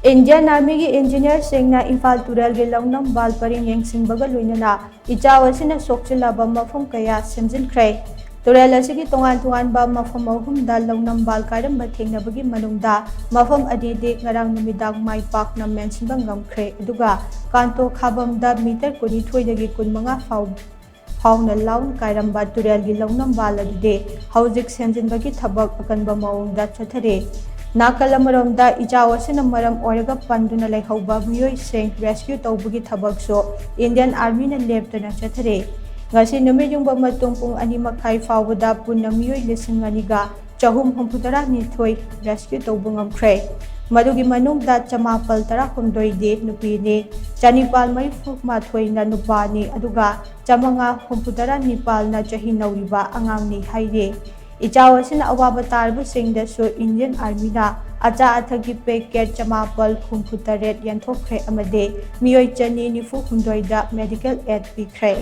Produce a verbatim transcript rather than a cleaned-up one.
Indian Armyꯒꯤ engineerꯁꯤꯡꯅ Imphal ꯇꯨꯔꯦꯜꯒꯤ ꯂꯧꯅꯝꯕꯥꯜ ꯄꯔꯤꯡ ꯌꯦꯡꯁꯤꯟꯕꯒ ꯂꯣꯏꯅꯅ ꯏꯆꯥꯎ ꯑꯁꯤꯅ ꯁꯣꯛꯆꯤꯜꯂꯕ ꯃꯐꯝ ꯀꯌꯥ ꯁꯦꯝꯖꯤꯟꯈ꯭ꯔꯦ꯫ ꯇꯨꯔꯦꯜ ꯑꯁꯤꯒꯤ ꯇꯣꯉꯥꯟ ꯇꯣꯉꯥꯟꯕ ꯃꯐꯝ ꯑꯍꯨꯝꯗ ꯂꯧꯅꯝꯕꯥꯜ ꯀꯥꯏꯔꯝꯕ ꯊꯦꯡꯅꯕꯒꯤ ꯃꯅꯨꯡꯗ ꯃꯐꯝ ꯑꯅꯤꯗꯤ ꯉꯔꯥꯡ ꯅꯨꯃꯤꯗꯥꯡ ꯃꯥꯏ ꯄꯥꯛꯅ ꯃꯦꯟꯁꯤꯟꯕ ꯉꯝꯈ꯭ꯔꯦ, ꯑꯗꯨꯒ ꯀꯥꯟꯇꯣ ꯈꯥꯕꯝꯗ meter ꯀꯨꯟꯅꯤꯊꯣꯏꯗꯒꯤ ꯀꯨꯟꯃꯉꯥ ꯐꯥꯎ ꯐꯥꯎꯅ ꯂꯥꯎꯅ ꯀꯥꯏꯔꯝꯕ ꯇꯨꯔꯦꯜꯒꯤ ꯂꯧꯅꯝꯕꯥꯜ ꯑꯗꯨꯗꯤ ꯍꯧꯖꯤꯛ ꯁꯦꯝꯖꯤꯟꯕꯒꯤ ꯊꯕꯛ ꯑꯀꯟꯕ ꯃꯑꯣꯡꯗ ꯆꯠꯊꯔꯤ꯫ ꯅꯥꯀꯜ ꯑꯃꯔꯣꯝꯗ ꯏꯆꯥꯎ ꯑꯁꯤꯅ ꯃꯔꯝ ꯑꯣꯏꯔꯒ ꯄꯟꯗꯨꯅ ꯂꯩꯍꯧꯕ ꯃꯤꯑꯣꯏꯁꯤꯡ rescue ꯇꯧꯕꯒꯤ ꯊꯕꯛꯁꯨ Indian Armyꯅ ꯂꯦꯞꯇꯅ ꯆꯠꯊꯔꯤ꯫ ꯉꯁꯤ ꯅꯨꯃꯤꯠ ꯌꯨꯡꯕ ꯃꯇꯨꯡ ꯄꯨꯡ ꯑꯅꯤ ꯃꯈꯥꯏ ꯐꯥꯎꯕꯗ ꯄꯨꯟꯅ ꯃꯤꯑꯣꯏ ꯂꯤꯁꯤꯡ ꯑꯅꯤꯒ ꯆꯍꯨꯝ ꯍꯨꯝꯐꯨꯇꯔꯥ ꯅꯤꯊꯣꯏ rescue ꯇꯧꯕ ꯉꯝꯈ꯭ꯔꯦ꯫ ꯃꯗꯨꯒꯤ ꯃꯅꯨꯡꯗ ꯆꯃꯥꯄꯜ ꯇꯔꯥꯍꯨꯝꯗꯣꯏꯗꯤ ꯅꯨꯄꯤꯅꯤ, ꯆꯅꯤꯄꯥꯜ ꯃꯔꯤꯐꯨ ꯃꯥꯊꯣꯏꯅ ꯅꯨꯄꯥꯅꯤ, ꯑꯗꯨꯒ ꯆꯥꯃꯉꯥ ꯍꯨꯝꯐꯨꯇꯔꯥ ꯅꯤꯄꯥꯜꯅ ꯆꯍꯤ ꯅꯧꯔꯤꯕ ꯑꯉꯥꯡꯅꯤ ꯍꯥꯏꯔꯤ꯫ ꯏꯆꯥꯎ ꯑꯁꯤꯅ ꯑꯋꯥꯕ ꯇꯥꯔꯕꯁꯤꯡꯗꯁꯨ Indian Armyꯅ ꯑꯆꯥ ꯑꯊꯛꯀꯤ packet ꯆꯃꯥꯄꯜ ꯍꯨꯝꯐꯨꯇꯔꯦꯠ ꯌꯦꯟꯊꯣꯛꯈ꯭ꯔꯦ ꯑꯃꯗꯤ ꯃꯤꯑꯣꯏ ꯆꯅꯤ ꯅꯤꯐꯨ ꯍꯨꯝꯗꯣꯏꯗ medical aid ꯄꯤꯈ꯭ꯔꯦ꯫